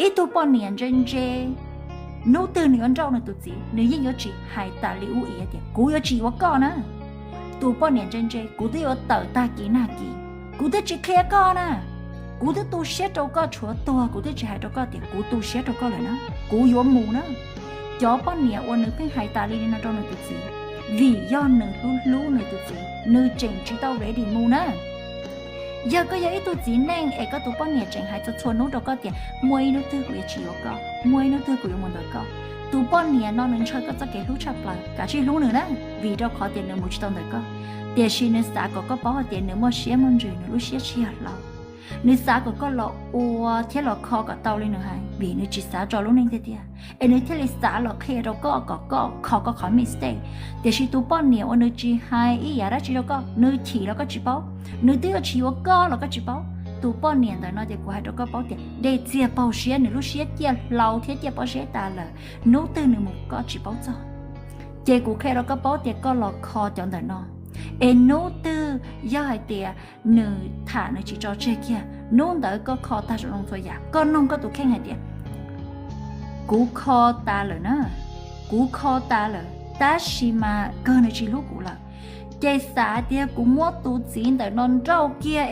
Ib tug poj niam ntse ntse, hnub twg nws yuav nrauj nws tus txiv, nws yeej yuav tsis hais tas li ub ib tias kuv yuav tsis yuav koj na. Tus poj niam ntse ntse, kuv twb yuav tawm tag kis nag kis, kuv twb tsis qhia koj na. Kuv twb tu siab rau koj tshuav tuag, kuv twb tsis hais rau koj tias kuv tu siab rau koj lawm na, kuv yuav mus na. Cov poj niam uas nws pheej hais tas li no rau nws tus txiv, vim yog nws hlub hlub nws tus txiv, nws tseem tsis tau ready mus na. Yog koj yog ib tug txiv neej es koj tus poj niam tseem hais txhua txhua hnub rau koj tias muaj ib hnub twg kuv yuav tsis yuav koj, muaj ib hnub twg kuv yuav mus ntawm koj, tus poj niam no nws ntshaw koj txoj kev hlub tshaj plaws, kav tsij hlub nws na, vim rau qhov tias nws mus tsis tau ntawm koj. Tiam sis nws xav kom koj paub hais tias nws muaj siab muaj ntsws, nws lub siab tsis yog hlau. Nws xav kom koj los ua thiab los kho kom tau li nws hais, vim nws tsis xav tso lub neej tiag tiag, es nws thiaj li xav los qhia rau koj kom koj kho koj qhov mistake. Tiam sis tus poj niam uas nws tsis hais ib yam dab tsi rau koj, nws chim los koj tsis paub, nws twb yuav tsis yuav koj los koj tsis paub. Tus poj niam ntawm no ces kuv hais rau koj paub tias dej txiag paug siab, nws lub siab ciaj hlau thiab ciaj pob zeb tas lawm, hnub twg nws mus koj tsis paub txog. Ces kuv qhia rau koj paub tias koj los kho cov ntawm no, es hnub twg yog hais tias nws tham nws tsis tso tseg kiag, hnub ntawd koj kho tag zoo zoo txhua yam, koj noog koj tus kheej hais tias kuv kho tas lawm na, kuv kho tas lawm, tab sis mas kawg nws tsis hlub kuv lawm. Ces xav tias kuv muab tus txiv ntawm no nrauj kiag